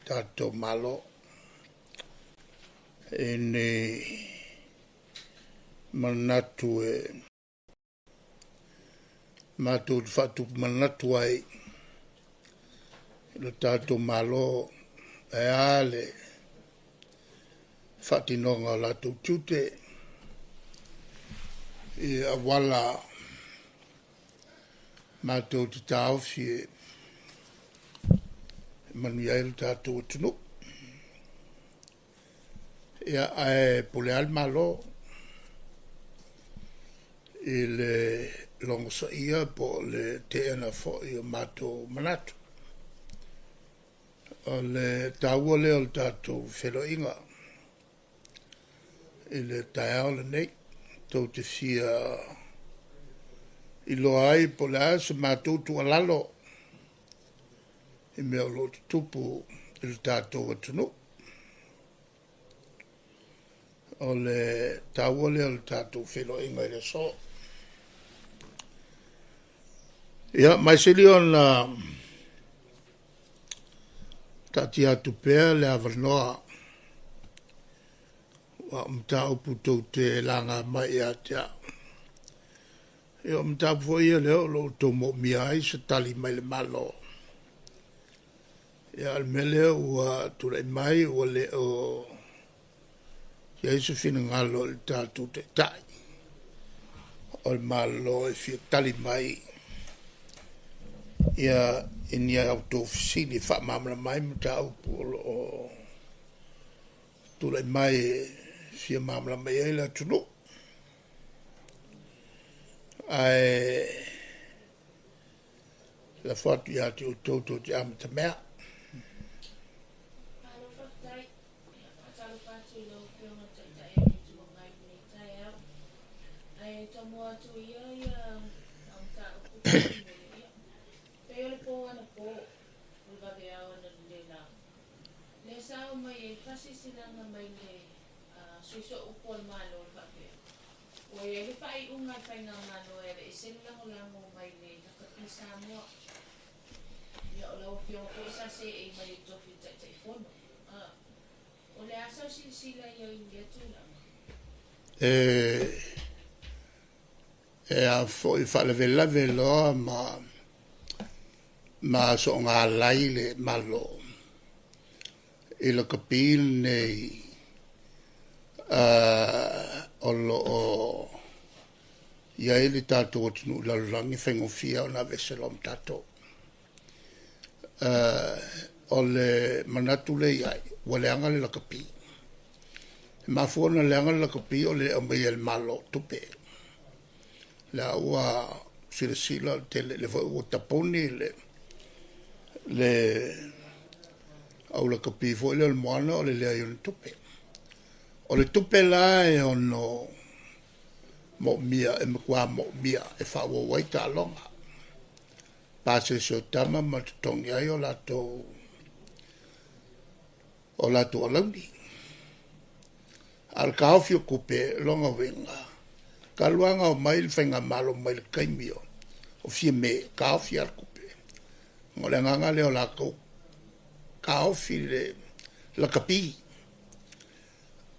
tatou Malo i ni manatu e matou te faatupu manatu ai i lo tatou Malo, ae a le faatinoga o latou tiute i auala matou te taofi e manuia ai lo tatou atunuu. Ia ae pule lava le Malo i le logosaia po o le teena foi o matou manatu. O le taua lea o le tatou feiloaiga i le taeao lenei, tou te fia iloa ai po o le a se matou tuualalo i mea o lo o tutupu i le tatou atunuu. O le taua lea o le tatou feiloaiga i le aso. Ia ma e sili ona taatia atu pea le avanoa aua o mataupu tou te laga mai ia te au, ia o mataupu foi ia o lo o outou moomia ai se tali mai le Malo. Ia a o le mea lea ua tulai mai ua le o i ai se finagalo o le tatou Taitai o le Malo e fia tali mai ia i ni a outou fesili e faamalamalama ai mataupu o lo o tulai mai e fia malamalama i ai le atunuu. Ae lafo atu ia te outou tou te amatamea. Malo faafetai. Ia, faatalofa atu i lau Afioga i le Taitai o le Itu Agai i lenei taeao. Ae taumua atu ia ia au mataupu faamolemole. Ia, pei o le po anapo, o le vaveao analeila, lea sa oo mai ai le faasilasilaga mai le Sui Sooupu a le Malo e faapea, ua i ai le faaiuga a le Faigamalo e aveese le lagolago mai le Lakapi Samoa. Ia, o lau Afioga foi sa seei mai i le tofi o le Taitaifono. O le a sau silasila i ai i lea tulaga? E a foi, faalavelave loa ma soona alai le Malo i lakapi lenei o lo o i ai le tatou atunuu i le lalolagi, e faigofie lava ona aveese loa ma tatou. O le manatu lea e i ai, ua leaga le lakapi. E mafua ona leaga le lakapi o le le aumaia e le Malo o tupe. O la ua silasila o le tele, lea foi ua tapuni le au lakapi foi lea o le Moana o le leai o ni tupe. O le tupe la e ono moomia, e matua moomia e faaauau ai taaloga, pasese o tama ma totogi ai o latou alauni. A o le taofi o tupe, o lona uiga, talu lava ona omai le Faigamalo mai le taimi o Fiame, taofi lava le tupe. O le agaga lea o latou, taofi le lakapi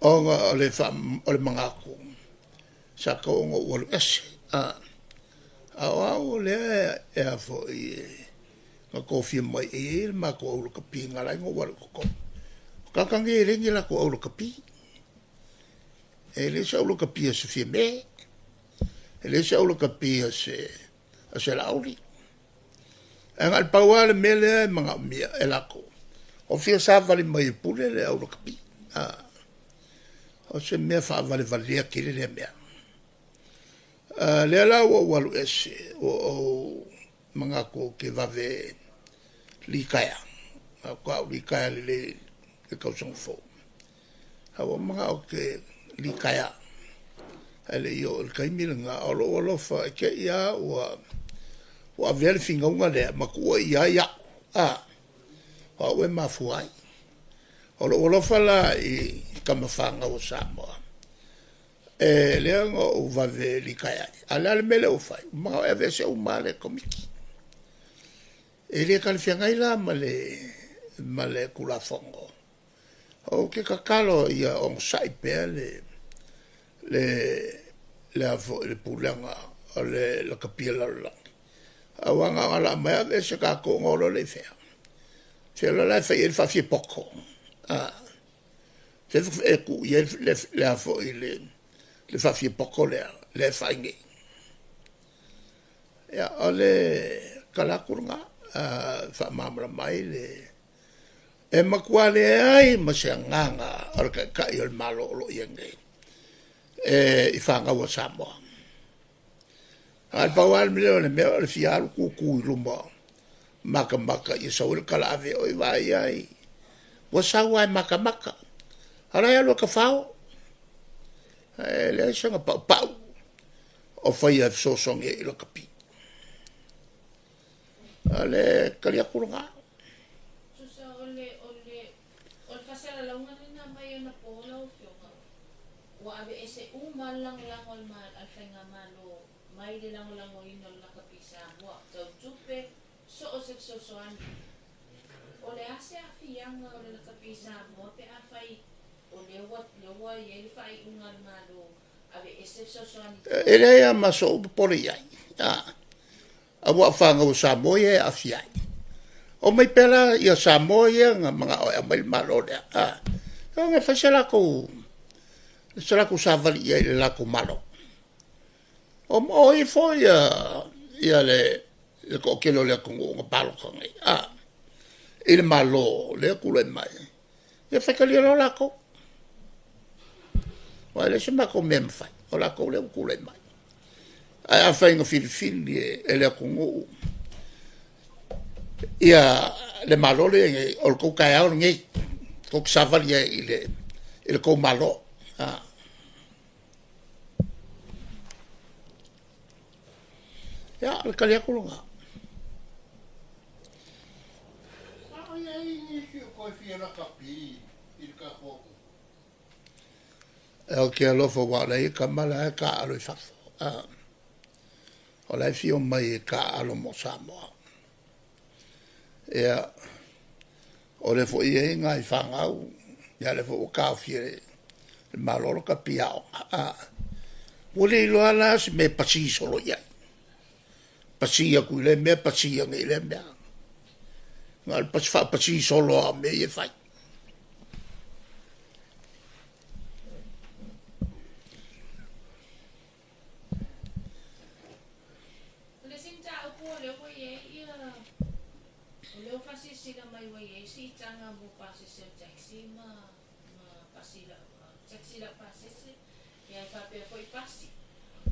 ona o le manatu sa tatau ona ou alu ese. A o au o lea e a foi na tofia mai e i ai le matou au lakapi na ala ai ona ou alu i totonu. O tagata nei e leai ni latou aulakapi, e leai se aulakapi a se Fiame, e leai se aulakapi a se Laauli. Ae na o le pau lava le mea lea e manaomia e latou, o fia savali mai e pule le au lakapi. O se mea faavalevalea tele lea mea. Lea la ua ou alu ese, ua ou manatu ou te vave litaea, aua faatoa ou litaea lelei i le tausaga fou. Ae ua ou manao ou te litaea ae le i oo i le taimi lena. O lou alofa i te i lava ua avea le finauga lea ma tuuaia ai au, o au e mafua ai. O lou alofa la i tama fanau a Samoa, lea na ou vave litaea ai. A o le a le mea lea ua fai? Ua manao e aveese uma lava le Komiti. E le talafeagai la ma le ma le Tulafono. Ou te tatalo ia onosai pea le le le a foi le pulega o le lakapi lalolagi, aua na ona laa mai lava aveese tatou ona o loa lea i fea? Fea loa la e fai ai le faafiapoto? Fea e tuu i ai le a foi le faafiapoto lea, lea e fai nei? Ia o le tala atu lena, e faamalamalama ai le… E matua leai ma se agaga o le Taitai o le Malo o lo o i ai nei i fanau a Samoa. Na o le pau lava lea o le mea o le fia alu tutu i luma matamata ia sau ai le talaave, oi vaai i ai ua sau lava e matamata, a o la e alu e tafao, ae leai sana paupau o faia e fesoasoani ai i lakapi. O le tali atu lena. Tusa o le o le o le faasalalauga lea na aumai anapo lau Afioga, ua aveese uma lava le lagolago a le a le Faigamalo mai le lagolagoina o le lakapi Samoa tau tupe, so o se fesoasoani. O le a se aafiaga o le lakapi Samoa pe afai o lea ua lea ua i ai le faaiuga a le Malo, aveese fesoasoani? E leai lava ma sou popole i ai, aua o fanau a Samoa ia e aafia ai. Omai pea la ia Samoa ia na manao e aumai le Malo lea, e ogai e fai se latou savali i ai i le latou Malo. O i foi ia le toatele o le atunuu na palota nei i le Malo lea e tulai mai, ia faitalia loa latou, aua e leai se matou mea e mafai, o latou lea ua tulai mai. Ae afai na filifili e le atunuu ia le Malo lea e i ai nei, o le tou taeao lenei, tou te savali ai i le tou Malo. Ia, o le tali atu lena. Ou te alofa aua o la e i ai tama la e taaalo i fafo, o la e fia omai e taaalo mo Samoa. Ia, o lea foi e i ai nai fanau, ia lea foi ua taofi e le Malo lakapi aoga, ua le iloa la se mea e pasi solo i ai, pasi atu i lea mea pasi ane i lea mea. Na o le faapasi solo lava o mea ia e fai. O le isi mataupu o lea ua i ai ia, o lea ua faasilasila mai ua i ai siitaga mo pasese o taxi ma ma pasi taxi laupasese, ia e faapea foi pasi.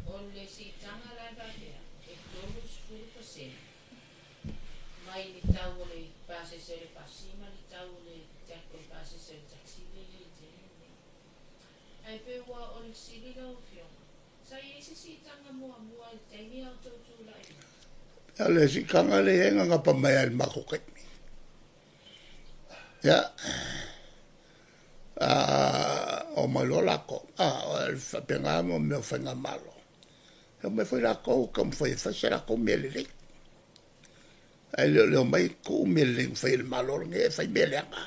O le siitaga la e faapea e 30% mai le tau o le pasese o le pasi ma le tau o le o le pasese o le taxi lea e i ai i le taimi lenei. Ae pei ua o le fesili lau Afioga, sa i ai se siitaga muamua i le taimi a o outou tulai mai? O le siitaga lea e i ai na gapa mai lava i le matou taimi. Ia, omai loa latou, e faapena mea o faigamalo, e omai foi latou taumafai e fai se latou mea lelei, ae le o le omai tuu mea lelei na fai e le Malo lenei ae fai mea leaga.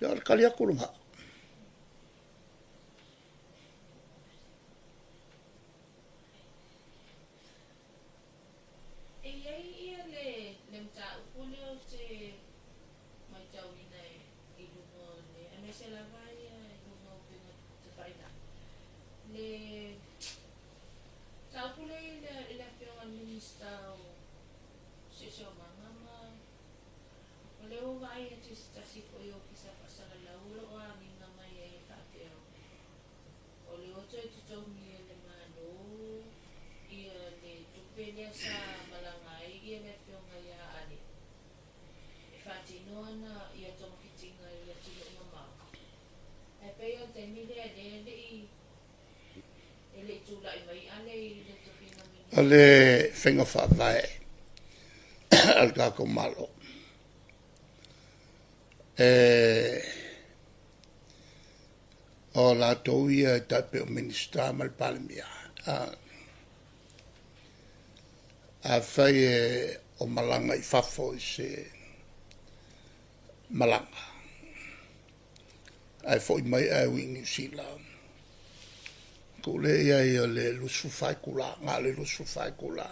Ia o le tali atu lena. E i ai ia le le mataupu lea ou te matauina i luga o le aemaise lava ia i luga o upega tafailagi, le mataupu lea i le i le Afioga i le Minisita o Siosiomaga ma o lea ua vaai atu i se tasi foi o Ofisa Faasalalau o lo o agiga mai ai e faapea o lea ua toe totogi e le Malo ia le tupe lea sa malaga ai ia le Afioga ia Ale e faatino ana ia togafitiga i atunuu mamao. Ae pei o le taimi lea lea e le i e le i tulai mai Ale i le tofiga O le faiga faavae a le tatou Malo, o latou ia e tai pei o Minisita ma le Palemia, Afai e o malaga i fafo i se malaga ae foi mai ae ui i Niu Sila, tuu lea i ai o le 24 itula, na o le 24 itula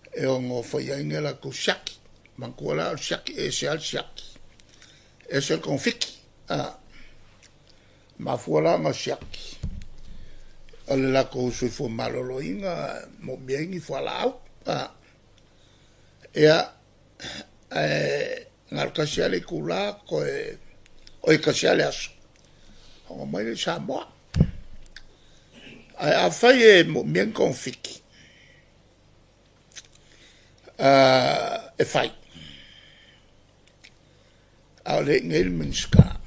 e ono faia ai ni a latou siaki. Manatua la o le siaki e ese lava le siaki, ese le togafiti. Mafua la ona siaki, o le latou soifua maloloina, e moomia ai ni fualaau ia, ae na o le tasi lava le itula toe, oi e tasi lava le aso ona omai lea i Samoa. Ae afai e moomia ni togafiti e fai, a o lea e i inei le Minisita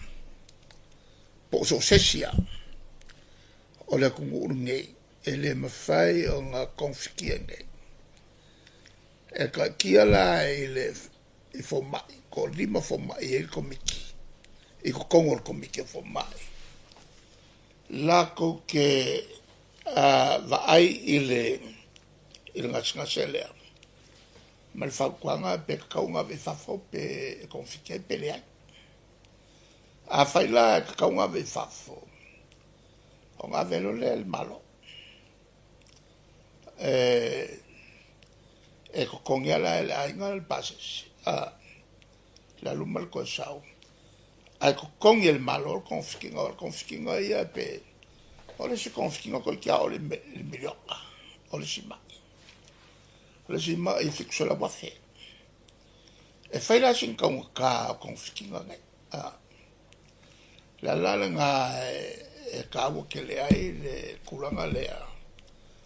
po o so o se isi lava o le atunuu lenei, e le mafai ona togafitia i inei. E taatia la i fomai, toalima fomai e i ai le Komiti i totonu o le Komiti a Fomai, latou te vaai i le gasegase lea ma le fautuaga pe tatau ona ave i fafo pe togafiti ai pe leai. Afai la e tatau ona ave i fafo, ona ave loa lea e le Malo, e totogi lava la e le aiga le pasese le alu ma le toe sau, ae totogi e le Malo le togafitiga. Aua o le togafitiga ia pe o le isi togafitiga toeitiiti lava oo i le miliona o le isi mai. O le isi mai e 700,000. E fai la sina taugata o togafitiga nei. O le ala la lena e taua tele ai le tulaga lea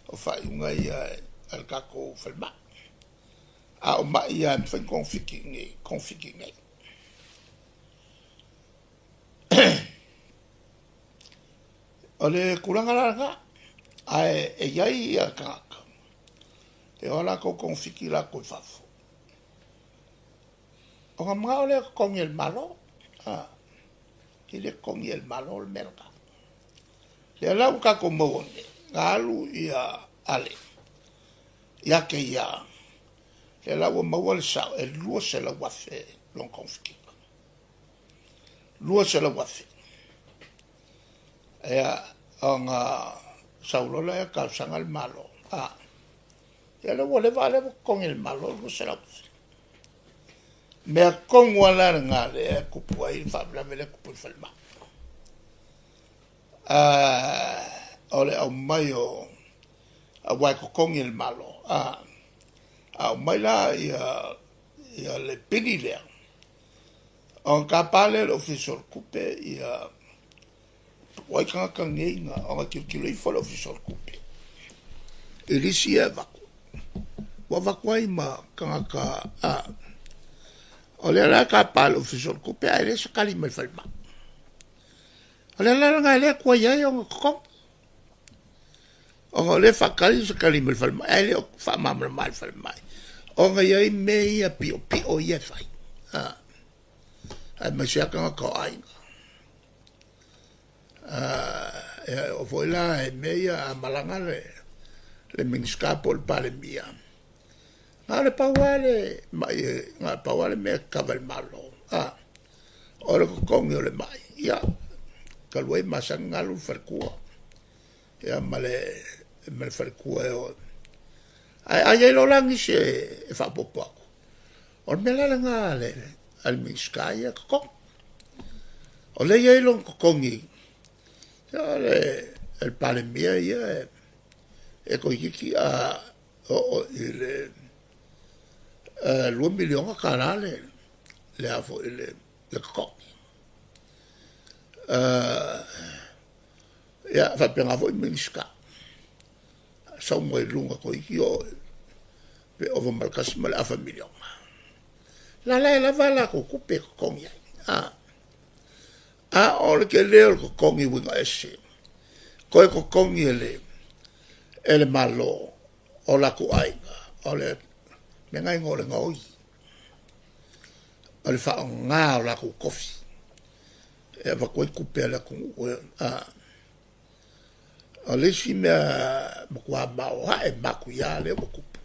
o faaiuga ia a le tatou falemai. A o mai lava e mafai ona togafiti i inei, togafiti i inei. O le tulaga la lena, ae e i ai ia tagata e o latou togafiti latou i fafo, ona manao lea e totogi e le Malo, e le totogia e le Malo le mea lena. O lea la ua tatou maua nei, na alu ia Ale ia te ia, lea la ua maua le sao e 200,000 lona togafitiga, 200,000. Ia, ona sau loa lea talosaga le Malo, ia lea ua leva a o lea ua totogi e le Malo le 200,000. O le mea tonu lava la lena lea e tupu ai le faalavelave lea e tupu i le falemai. O le aumai o, aua e totogi e le Malo, a aumai la ia le pili lea, ona tapa lea e le Ofisa o le Tupe ia o ai tagata nei na, ona tilotilo ifo le Ofisa o le Tupe i lisi ia e avatu, ua avatu ai ma tagata o lea la e tapa e le Ofisa o le Tupe ae leai se tali mai le falemai. O le ala lena e le tuai ai ona totogi, ona o lea e faatali se tali mai le falemai ae le o faamalamalama e le falemai, ona e i ai mea ia piopio ia e fai, aemaise lava tagata o aiga. E oo foi la i mea ia a malaga le Minisita po o le Palemia, na o le pau lava le mai, na o le pau lava le mea e kava e le Malo, o le totogi o le mai. Ia, talu ai e masani ona alu le faletua, ia ma le faletua e o. Ae a i ai loa la nisi e faaopoopo atu, o le mea la lena a le Minisita ia e totogi. O lea e i ai lona totogi, o le Palemia ia e toeitiiti oo i le $2 miliona le a foi le totogi. Ia faapena foi Minisita, sau mai luga toeitiiti oo pe ova ma le $1.5 miliona. La la e lava a latou tupe e totogi ai, a o le tele o le totogi uiga ese, toe totogi e le Malo o latou aiga, o le mea lena e igoa o le gaoi, o le faaaoga o latou tofi e avatu ai tupe a le atunuu e. O le isi mea matua maoae matuia lea ua tupu.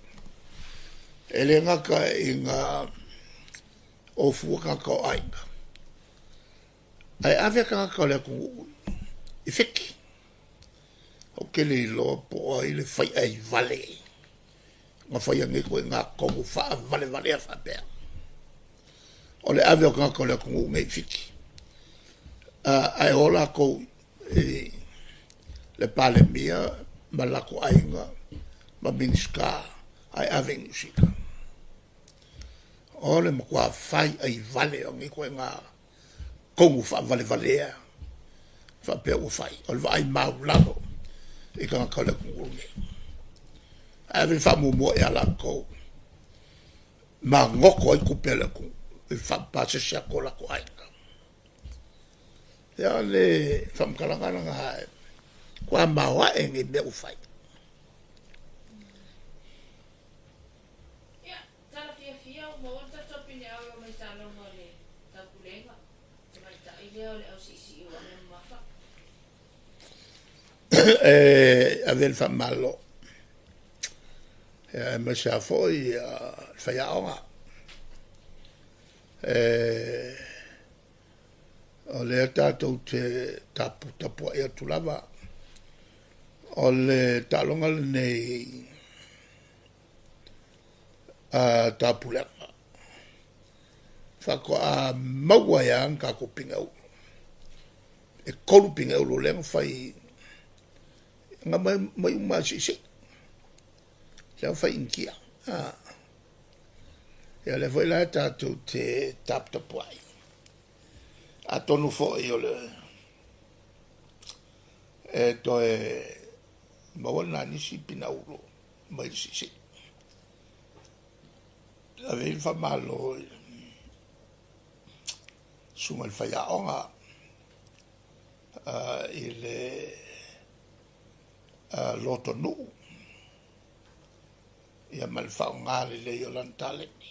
E le gata i ga ofua tagata o aiga, ae ave tagata o le atunuu i Fiti. Ou te le iloa po o ai le faiai vale na faia nei ituaiga tonu faavalevalea faapea. O le ave o tagata o le atunuu nei i Fiti, ae o latou i le Palemia ma le latou aiga ma Minisita ae ave i Niu Sila. O le matua faiai vale o nei ituaiga tonu faavalevalea faapea ua fai, o le vaai maualalo i tagata o le atunuu lenei. Ae ave le faamuamua ia latou, magoto ai tupe a le atunuu i le faapapasese atu o latou aiga. Ia o le faamatalaga lena, e matua maoae nei mea ua fai. Ia, tala fiafia ua maua le tatou pine au e omai taaloga o le Taupulega, tamaitai lea o le au siisii uaea mamafa. E ave le faamalo aemaise lava foi le faiaoga. O lea tatou te taputapuai atu lava, o le taaloga lenei a Taupulega faatoa maua ai lava na tatou pine auro. E 3 pine auro lea na fai, na aumai uma lava i le siisii, lea na fai i Initia. Ia lea foi la tatou te taputapuai, atonu foi o le e toe maua na nisi pine auro mai le siisii. Ave ai le faamalo i le susuga i le faiaoga i le lotonuu ia ma le faaaoga lelei o lana taleni.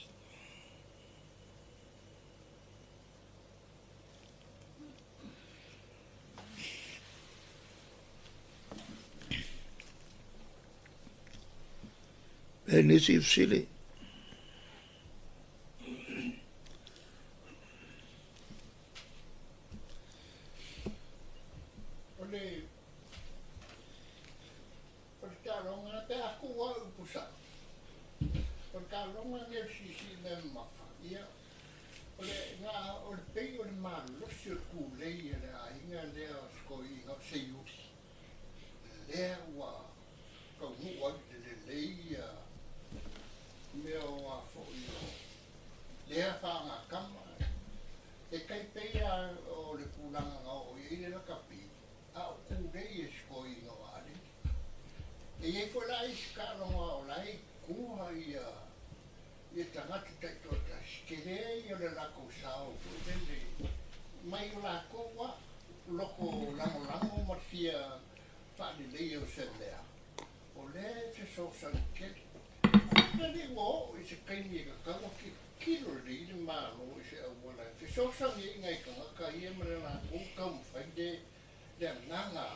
E nisi fesili. O le o le taaloga pe a tuu au i upu sao, o le taaloga lenei o le siisii mea mamafa, ia, o le na o le pei o le malosi o le tulei a le aiga lea o si toeaina o Seiuli, lea ua taunuu ai i le lelei ia mea o a foi o lea faagatama. E tai pei lava o le tulaga na oo i ai le lakapi, a o tulei e si toeaina o Ale. E i ai foi la isi taaloga o la e i tua ia ia tagata taitoatasi, tele ia o le latou sao foi lele mai o latou lava loto lagolago ma le fia faaleleia o se mea, o lea e fesoasoani tele. Pe le ua oo i se taimi e tatau ona tilotilo lelei le Malo i se auala e fesoasoani ai i nai tagata ia ma le latou taumafai le le agaga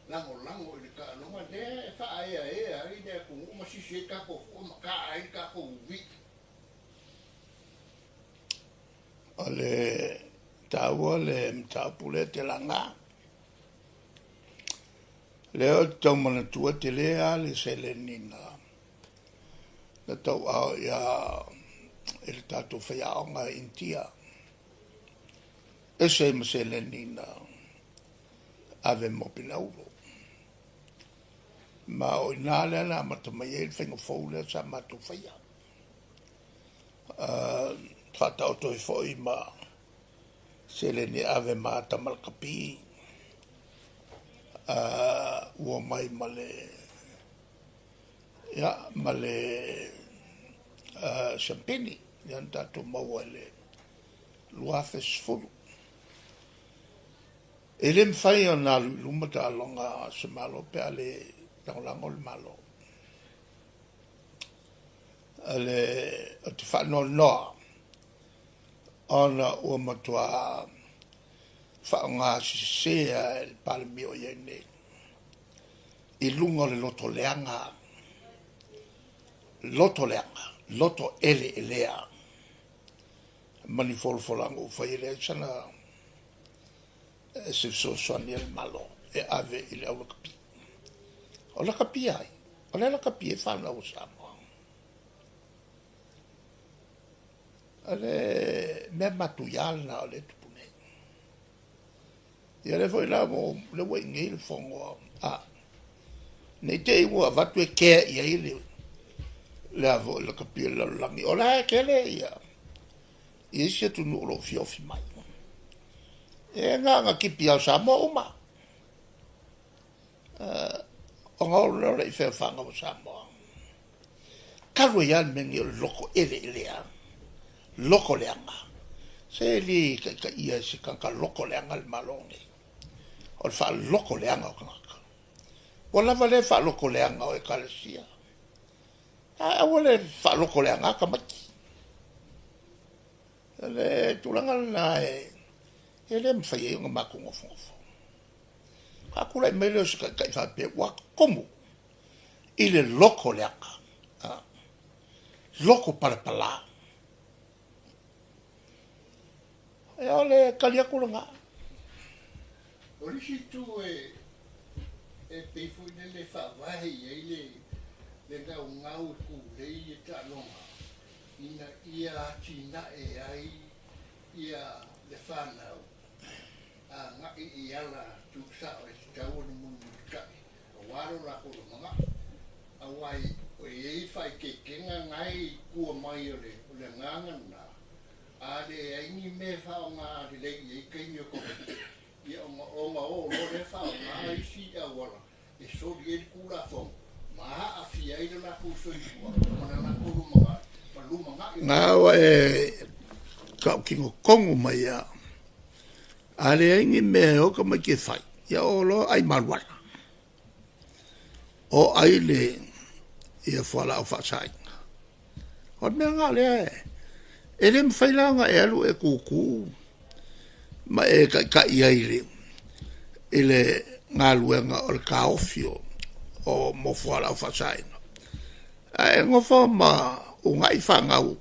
lagolago i le taaloga lea e faaeaea ai le atunuu ma sisi ai tatou fua ma taa ai le tatou uivi. O le taua le mataupu lea e te laga. Lea ou te tau manatua tele lava le seleni na na tauaao ia i le tatou faiaoga i Initia. Ese ai ma seleni na ave mo Pinauro. Ma o i ina lea na amata mai ai le faiga fou lea sa matou faia. Faataoto ai foi ma seleni e ave ma tama lakapi ua omai ma le ia ma le siampini lea na tatou maua i le 2010. E le mafai ona alu i luma taaloga a se Malo pe a le lagolago le Malo. Ou te faanoanoa ona ua matua faaaoga sese lava e le Palemia o i ai nei i luga o le loto leaga, loto leaga. loto eleelea ma ni folafolaga ua faia, e leai sana se fesoasoani a le Malo e ave i le au lakapi. O lakapi ai, o le lakapi e fanau o Samoa. O le mea matuia lena o le tupu nei. Ia lea foi la ua lea ua i nei le fono a nei te i ua avatu e kea i ai le a foi lakapi o le lalolagi. O la e tele ia isi atunuu o lo o fiofi mai. E na tipi au Samoa uma. Ona o lea le i fea whanau o Samoa. Talu ai a le mea nei o le loko eleelea, loko leaga. Se li taitaia e se tagata loko leaga le Malo nei. O le faaloko leaga o tagata. Ua lava lea faaloko leaga o ekalesia. Ae aua le faaloko leaga tamaiti. O le tulaga lena e le mafai ai ona matou nofonofo. Faatulai mai lea o se taitai faapea ua tumu i le loko leaga, loko palapala. Ia o le tali atu lena. O le isi itu e pei foi lele faavae i ai le gaugau e kulei e taaloga ina ia atinae ai ia le fanau agai i ala tuusao e tatau ona mulimulitai aua lo latou lumanai aua e i ai faaeteetega na e i tua mai o le agaga lena a leai ni mea e faaaoga lelei i ai taimi o tamaiti ia ona o loa lea faaaoga isi auala e soli ai le Tulafono ma aafia ai le latou soifua ma le latou lumanai ma lumanai. Na ua e tautino tonu mai a. A leai ni mea e o tamaiti e fai, ia o loa ai maluala. O ai le ia fualaau faasaina. O le mea lena lea e le mafai la ona e alu e tutu ma e taitai ai i le galuega o le taofi o mo fualaau faasaina. Ae nofo ma uunai fanau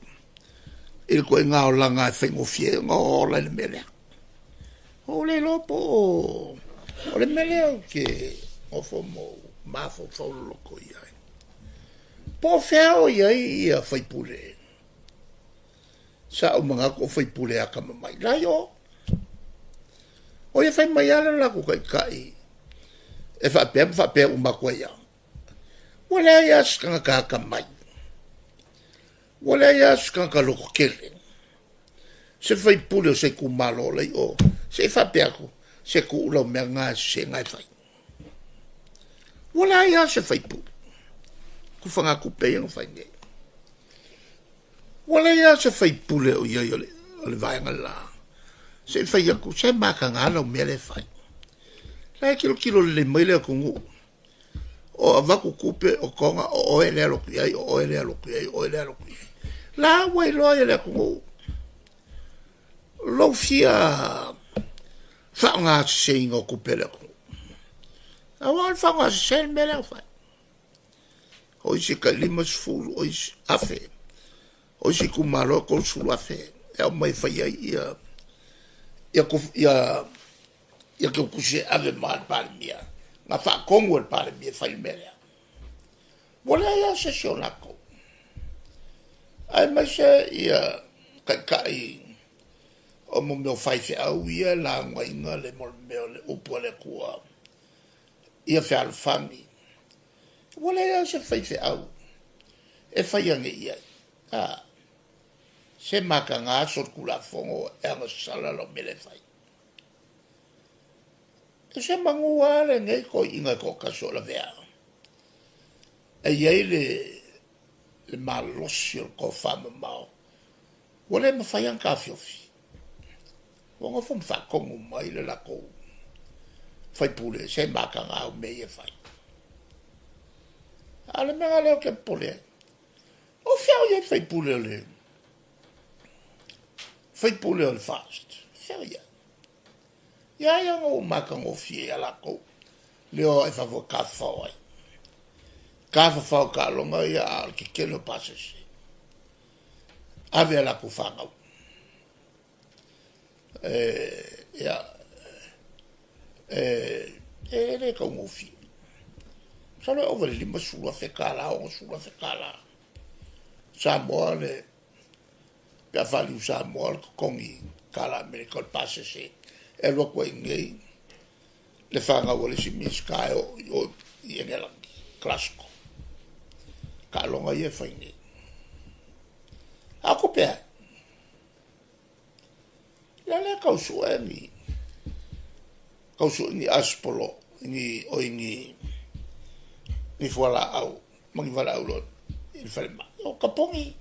i le ituaiga olaga e faigofie ai ona ola i le mea lea. Ua ou le iloa po o le mea lea ou te nofo ma ou mafaufau loloto i ai. Po o fea o i ai ia sui usufono. Sa ou manatu o sui usufono atamamai. La i o. O ia fai mai lava le latou taitai e faapea ma faapea uma atu ai lava. Ua leai lava se tagata atamai. Ua leai lava se tagata lototele. Se sui usufono o se itumalo la i o. Se i faapea atu, se tuu lau mea lena e sese na e fai. Ua leai lava se sui usufono. Tufagatupe ia na fai nei. Ua leai lava se sui usufono o i ai o le vaega la. Se i fai atu, se mataga lau mea lea e fai. La e tilotilo lelei mai le atunuu. O avatu tupe o toga o oe le alo atu i ai, o oe le alo atu i ai, o oe le alo atu i ai. La ua iloa e le atunuu lou fia faaaogaseseina o tupe a le atunuu. Aua o le faaaogasese le mea lea o fai. O isi tai 50, o isi afe, o isi itumalo e 30,000 e aumai e fai ai ia ia ia teutusi e ave ma le Palemia, na faatonu e le Palemia e fai le mea lea. Ua leai lava se isi o latou. Aemaise ia taitai o mo mea o faifeau ia e laugaina le mea o le upu a le Atua ia fealofani. Ua leai lava se faifeau e fai ane i ai. Se mataga solitulafono e agasala lau mea lea e fai. E se manu lava lenei toeaiina e toatasi o lavea. E i ai le malosi o le tofamamao ua le mafai ona taofiofi. Ua nofo ma faatonu mai le latou faipule se mataga au mea ia e fai. A o le mea lea ou te popole ai. O fea o i ai faipule o le faipule o le FAST? Fea o i ai? Ia ia ona ua matagofie ia latou le o ai fafo e tafafao ai. Tafafao taaloga ia a o le tetele o pasese. Ave a latou fanau. E, ia, e, e le taugofie. Masalo e ova i le $50,000, $60,000 Samoa le pe a faaliu Samoa le totogi tala Amerika o le pasese e alu atu ai i inei le fanau a le isi Minisita e oo i o i Enelaki, Glasgow. Taaloga ia e fai nei. A o tupe ai? Ia lea tau sue ni tau sue ni aspolo ni oi ni ni fualaau ma ni valaau loa i le falemai. O kapogi.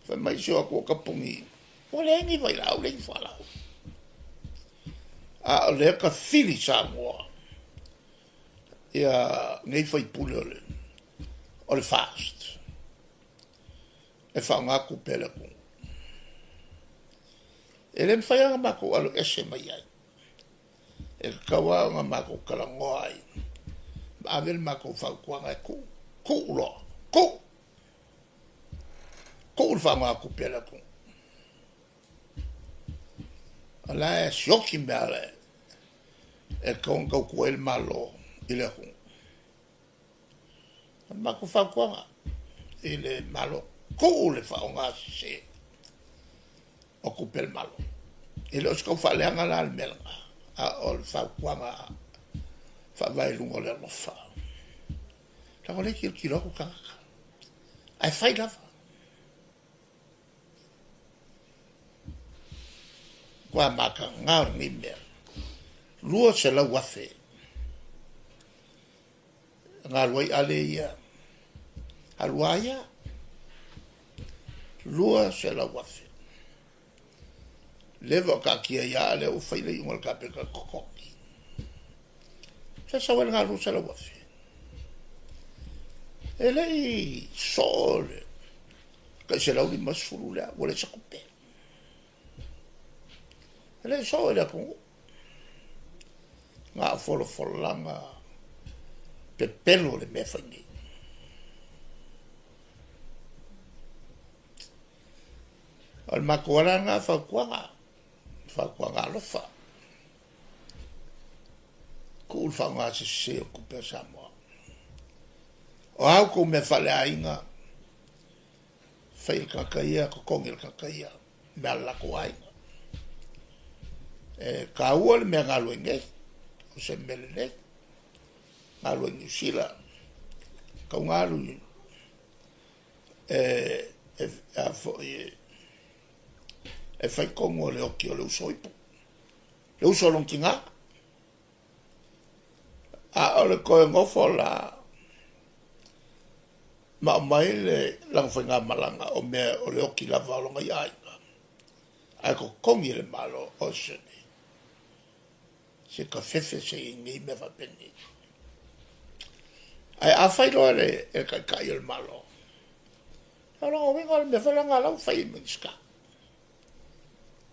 Fai mai si o atu o kapogi. Ua leai ni vailaau, leai ni fualaau. A o lea ka fili Samoa ia nei faipule o le o le FAST e faaaoga tupe a le atunuu. E le mafai lava ona matou alo ese mai ai. E tatau lava ona matou talanoa ai ma ave le matou fautuaga e tuu, tuu loa, tuu, tuu le faaaoga tupe a le atunuu. O la e sioki mea e tatau ona tautua ai le Malo i le atunuu. O le matou fautuaga i le Malo, tuu le faaaoga sese o tupe a le Malo. E le o se tau faaleaga la le mea lena, a o le fautuaga faavae i luga o le alofa. Leaga o lea e tilotilo atu tagata, ae fai lava. Matua mataga o lenei mea. 200,000 na alu ai ale ia, alu a ia, 200,000. Leva o taatia ai lava, a o lea ua fai le iuga a le Kapeneta totogi. Se sau ai lena 200,000. E le i soo le tai 150 lea, ua leai se tupe. E le i soo i le atunuu. Na o folafolaga pepelo le mea fai nei. O le matou ala lena fautuaga, fautuaga alofa. Tuu le faaaoga sese o tupe a Samoa. O a outou mea faaleaiga, fai e le tagata ia, totogi e le tagata ia mea a le latou aiga. E taua le mea na alu ai nei, o se mea lelei. Na alu ai i Niu Sila, tau na alu i e, a foi e fai tonu o le oki o le uso ipu, le uso o lona tina. A o le toe nofo la ma aumai le lana faigamalaga o mea o le oki lava o lona ia aiga, ae totogi e le Malo o se se tafefe se i nei mea faapenei. Ae afai loa le e taitai o le Malo, o lona uiga o le mea foi lena la ua fai e Minisita.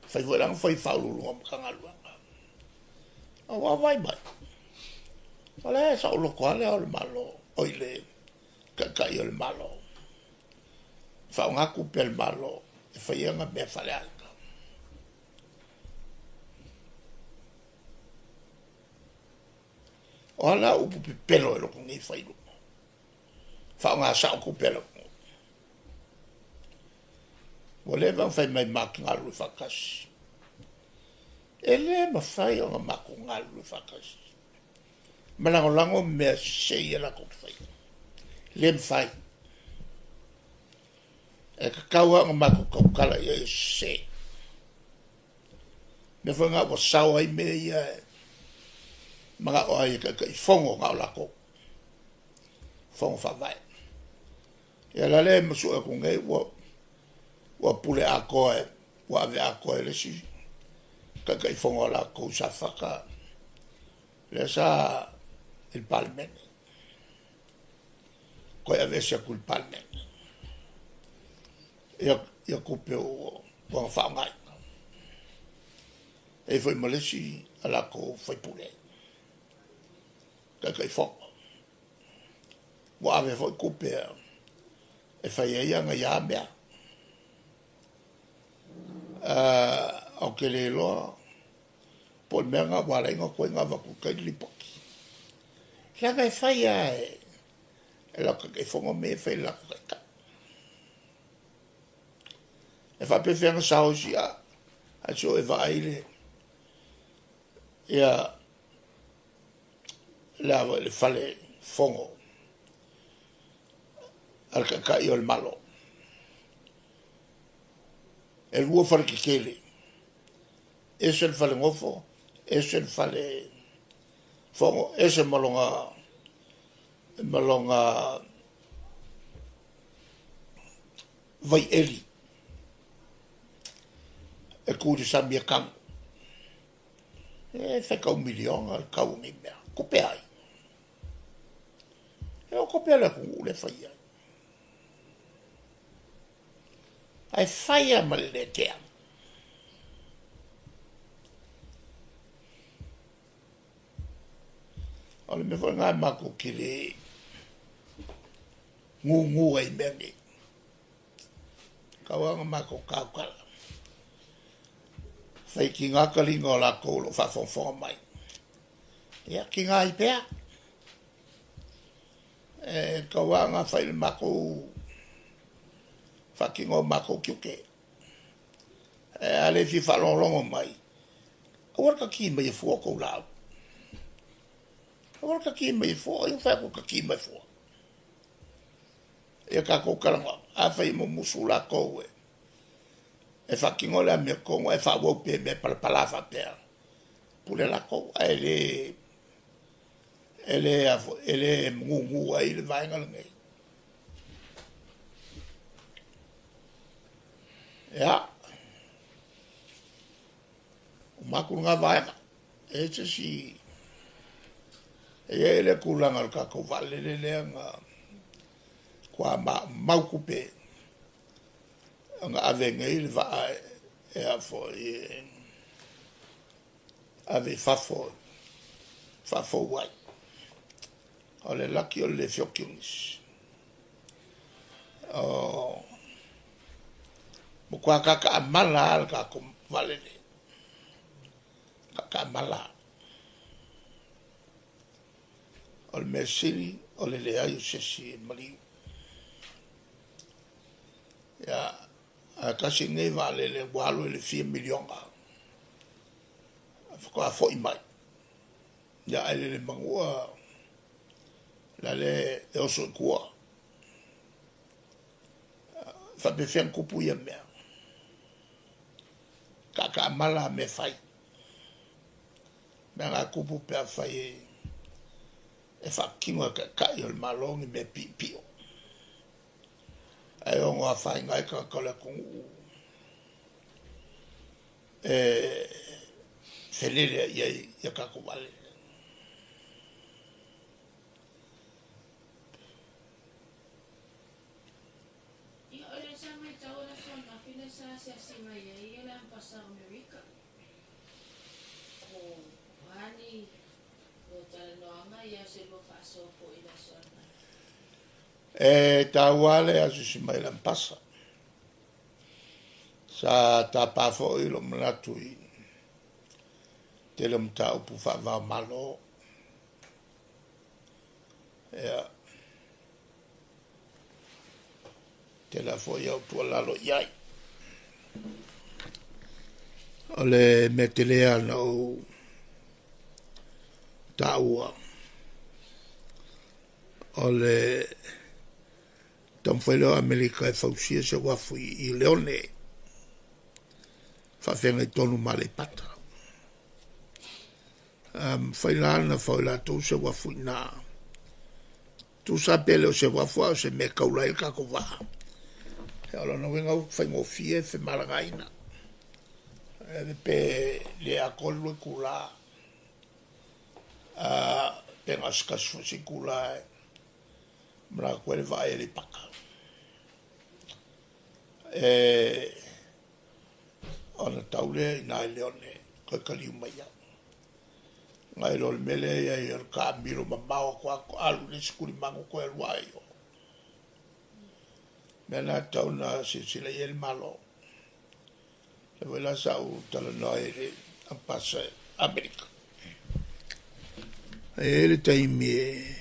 Fai foi la na fai Faauluuluga o Matagaluega. Ua vaai mai, o la e saoloto lava le ao o le Malo, oi le taitai o le Malo. Faaaoga tupe a le Malo e fai ai ana mea faaleaiga. O a la upu pepelo e loko nei fai i luga? Faaaoga sao tupe a le atunuu. Ua leva ona fai mai matou te galulue faatasi. E le mafai ona matou galulue faatasi ma lagolago mea sese ia latou te faia. Le mafai. E tatau lava ona matou tautala i ai e sese. Mea foi na ua sao ai mea ia e manao ai e Taitaifono na o latou. Fono Faavae. Ia la lea e masue atu nei ua ua pule atoa e ua ave atoa e le isi Taitaifono a latou i Safata lea sa i le Palemene. Toe aveese atu i le Palemene. Ia ia tupe ua ua faaaogaina. E i ai foi ma le isi a latou faipule Taitaifono. Ua ave foi tupe e fai ai ana ia mea. Ou te le iloa po o le mea lena ua ala ai ona tuai ona avatu i tai le lipoti. Leaga e fai lava e latou Taitaifono mea ia e fai e le latou Taitai. E faapefea ona sao isi ae se o e vaai le ia le a foi le fale fono a le Taitai o le Malo. E lua fale tetele, ese le fale nofo, ese le fale fono, ese ma lona vaieli e tu i le sami e tanu. E faitau miliona le tau o nei mea. Tupe a ai? E o tupe a le atunuu lea e fai ai. Ae fai lava ma le le tea. O le mea foi lena matou te le gugu ai i mea nei. Tau lava ona matou tautala. Fai tiga taliga o latou o lo o faafogafoga mai. Ia, tiga ai pea. E tau lava ona fai le matou faatino o matou tiute. Ae a le fia faalogologo mai, aua le tati mai e fua tou laau. Aua le tati mai e fua, o ai ua fai atu e tati mai fua? Ia tatou talanoa, afai e mumusu latou e faatino le amiotonu ae faaauau pea i mea palapala faapea, pule latou, ae le e le e le gugu ai le vaega lenei. Ia, uma atu lena vaega. E i ai se isi, e i ai le tulaga o le tatou vaalele lea na matua maumau tupe na ave nei le vaa e a foi e ave i fafo e faafou ai. O le laki o le le feoki o nisi. O matua tataamala lava le tatou vaalele. Tataamala. O le mea sili o le leai o se isi e maliu. Ia, ae tasi lenei vaalele ua alu ai le fia miliona faatoa foi mai. Ia ae lele manua la le e oso i tua. Faapefea ona tupu ia mea? Taataamala mea fai. Mea na tupu pe afai e faatino e Taitai o le Malo ni mea piopio. Ae ono afaina ai tagata o le atunuu e felele i ai ia tatou vaalele. Ia, o lea sa matau o le aso ananafi lea sa asiasi mai ai le Ambasa o Amerika. Po o a ni lua talanoaga, ia o se lua faasoa foi i le aso ananafi? E taua lava le asiasi mai o le Ambasa. Sa tapa foi lou manatu i tele o mataupu faava o Malo. Ia, tele foi au tuualalo i ai. O le mea tele lava na ou taua, o le taumafai lea o Amerika e fausia se uafu i Leone, faafeagai tonu ma Aleipata. A mafai la ona fau e latou se uafu i ina, tusa pe le o se uafu a o se mea e taula ai le tatou vaa. O lona uiga ua faigofie femalagaina. Pe le atoa le 2 itula, pe na o se tasi foi se itula e malaga atu ai le vaa i Aleipata. E ona tau lea i ina i Leone toe taliu mai ai. Nai lo le mea lea e i ai o le taamilo mamao atu lava alu i le isi tulimanu toe alu lava i o. Mea na e tatau ona silasila i ai le Malo. Le foi la sa ou talanoa ai i le Ampasa i Amerika. E i ai le taimi e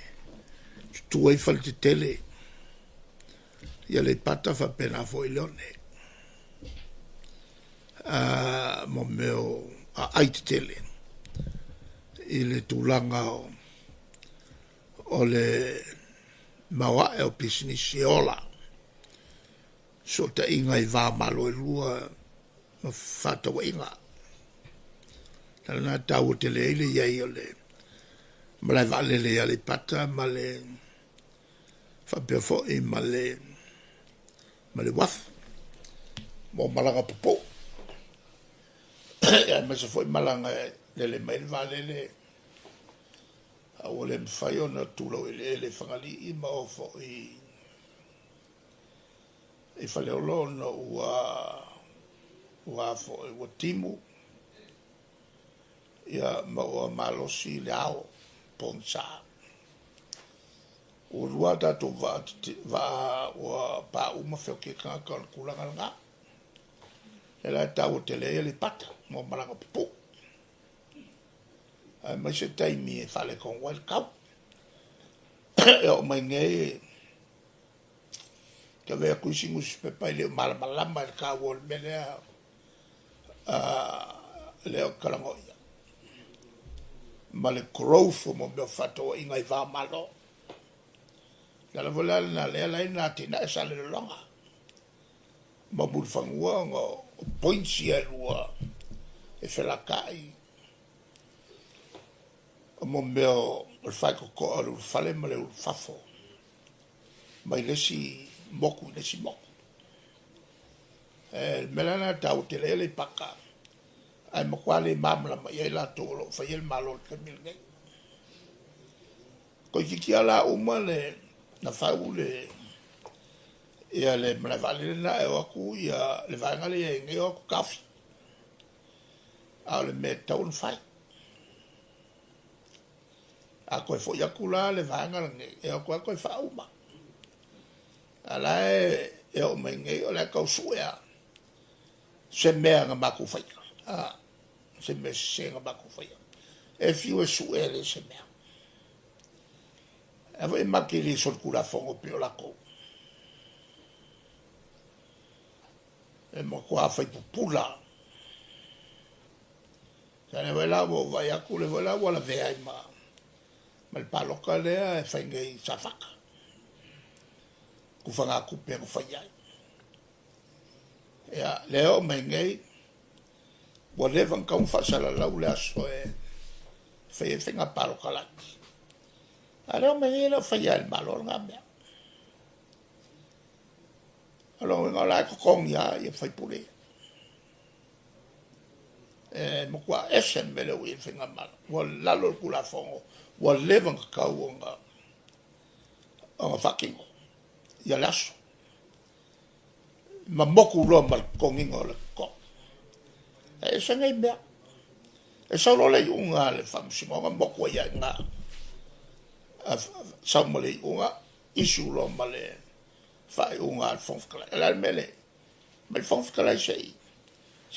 tutu ai fale tetele i Aleipata faapena foi i Leone. Mo mea o aai tetele i le tulaga o le maoae o pisinisi e ola. Fesootaiga i va o Malo e lua ma fefaatauaiga. O le ala lena e taua tele ai le i ai o le malae vaalele i Aleipata ma le faapea foi ma le uafu mo malaga pupuu. Aemaise foi malaga e lele mai ai le vaalele a ua le mafai ona tu laueleele i Fagalii ma oo foi i Faleolo ona ua foi ua timu ia ma ua malosi le ao pogisa. Ua lua a tatou vaa ua pauu ma feoki ai tagata o le tulaga lena. Lea la e taua tele ai Aleipata mo malaga pupuu. Aemaise taimi e faaletonu ai le tau. E oo mai nei te ave atu isi nusipepa e le o malamalama i le taua o le mea lea lea ou te talanoa i ai. Ma le growth o mea o fefaatauaiga i va o Malo. O le ala foi la lena lea la na atinae Salelologa ma Mulifanua ona o points ia e lua e felatai o mo mea o le faitotoa o le ulufale ma le ulufafo mai le isi moku i le isi moku. Le mea la lena e taua tele ai Aleipata, ae matua le malamalama i ai latou o lo o faia le Malo i le taimi lenei. Toeitiiti lava la uma le na fau le ia le malae vaalele lena e o atu ia le vaega lea i ai nei o atu taofi. A o le mea e tatau ona fai. A toe foi atu la le vaega lenei, e o atu lava toe faauma. A la e oo mai nei o la e tau sue lava se mea na matou faia, se mea sese na matou faia. E fiu e sue e leai se mea. A foi e matou te le solitulafono pei o latou. E matua fai pupula. Sa lea foi la ua ou vaai atu, lea foi la ua lavea ai ma le palota lea e fai nei i Safata. Tufagatupe na fai ai. Ia, lea oo mai nei, ua leva ona tatau ona faasalalau le aso e fai ai faiga palota laiti. A lea oo mai nei e le o faia e le Malo lena mea. O lona uiga o la e totogi lava ia sui usufono ia. E matua ese le mea lea ua i ai le faigamalo. Ua lalo i le Tulafono, ua leva ona tatau ona faatino ia le aso. Ma motu loa ma le totogiina o le totogi. E ese nei mea. E sau loa le iuga a le Faamasinoga motu ai lava i ina. Sau ma le iuga, issue loa ma le faaiuga a le Fofoga Fetalai. O le a le mea lea? Mai le Fofoga Fetalai se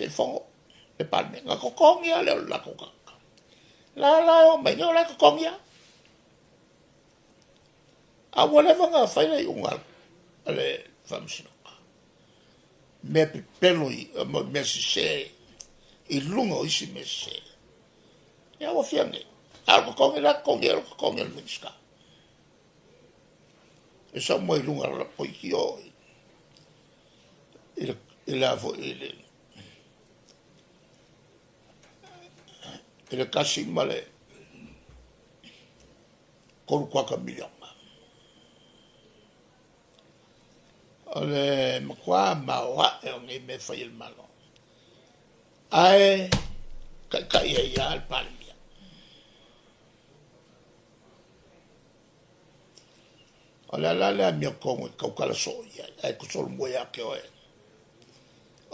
i fono le Palemene. Na totogi lava lea o le latou tagata. La la e oo mai nei o la e totogi lava. A ua leva ona fai le iuga a le Faamasinoga. Mea pepelo i mea sese i luga o isi mea sese. Ia ua fia nei. A o le totogi la totogi ai o le totogi o le Minisita. E sau mai luga o le toeitiiti oo i le foi i le 1.75 miliona. O le matua maoae o nei mea e fai e le Malo. Ae taitai ai lava le Palemia. O le ala lea amiotonu e tautala soo i ai, ae solomua ia te oe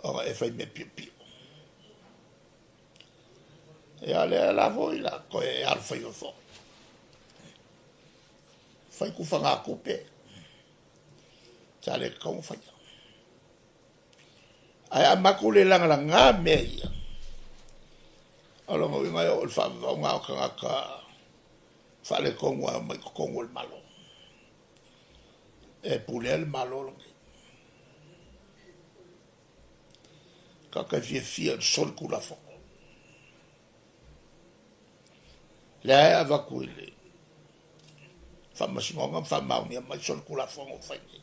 ona e fai mea piopio. Ia lea la foi la toe alofaiva foi. Fai tufagatupe, sa le tatau ona faia. Ae a matou le lagalaga mea ia, o lona uiga e oo i le faavavaoga o tagata faaletonu e omai i totonu o le Malo e pulea le Malo lenei. Tagata e fiafia i le solitulafono. Lea e avatu i le Faamasinoga ma faamaonia mai solitulafono o fai nei.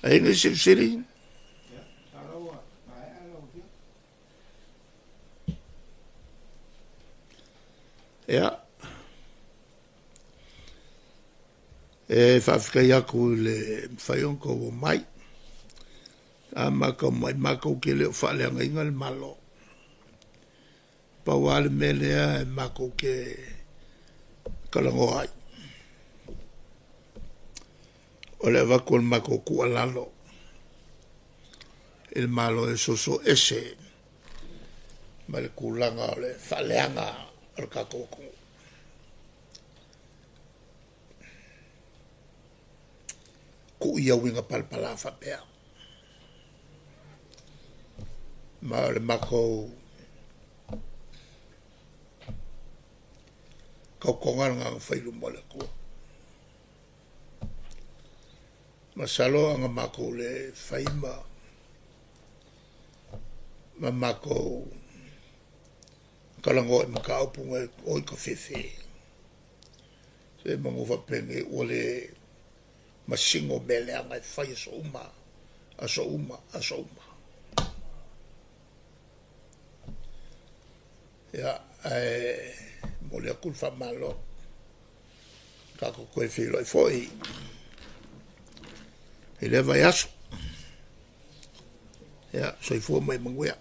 E i ai nisi fesili? Ia, e faafetai atu i le mafai ona outou omai. A matou omai, matou te le o faaleagaina le Malo. Pau lava le mea lea e matou te talanoa ai, o le avatu o le matou tuualalo i le Malo e soso ese ma le tulaga o le faaleaga o le tatou atunuu. Tuu ia uiga palapala faapea. Ma o le matou tautoga lena na fai i luma o le Atua. Masalo ana matou le fai ma matou talanoa i mataupu nei, oi tafefe, semeamanu faapenei ua le masino mea leaga e fai aso uma, aso uma, aso uma. Ia, ae momoli atu le faamalo, tatou toe feiloai foi i lea vaiaso. Ia, soifua ma ia manuia.